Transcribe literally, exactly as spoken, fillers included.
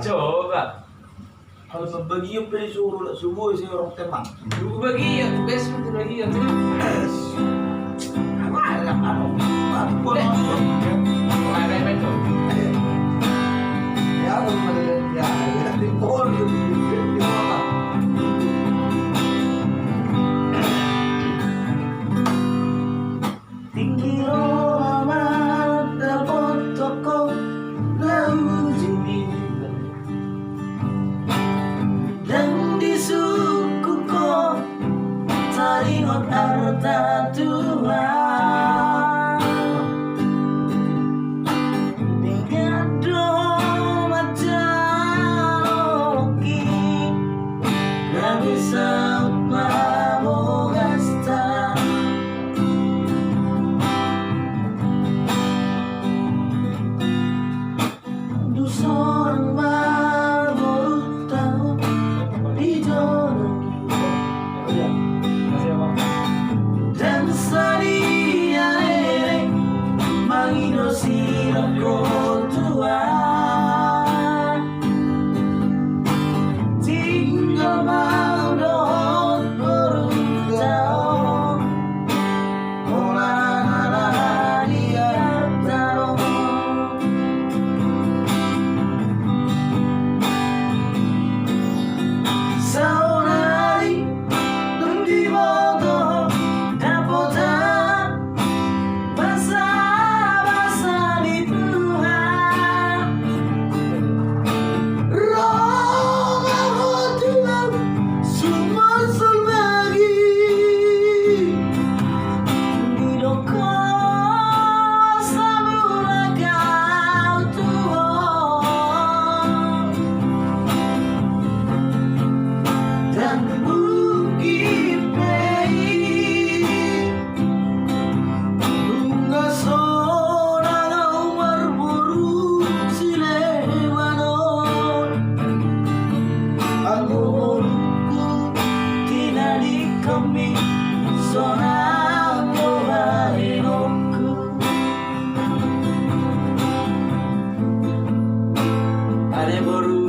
Coba. Kalau pembagian pe disuruh lah semua isi orang teman. Lu bagian, best itu bagian. Apa yang anu? Aku pun. Ada yang betul. Ya, ya, ya, di mall, di mall. Tingki ro ma dapot toko na uju i. Ndang disungkun ho taringot arta Tuhan. Denggan do manjaloki na bisa mabogasta. Duson ma boruta di jolo. Dan sadia leleng mangido sidang ho Tuhan. Tinggal ma au dohot boruta on. Holan na di arta do. Saonari dung diboto dapotan basabasa ni Tuhan. Ro ma ho tu ahu sumorsul bagi. Didok ho samulak au tu ho. Ndang mungkin be i. Nunga sonang au marboru sileban on. Anggo borungku tinadingkonmi sonang do bahenonku. Ale boru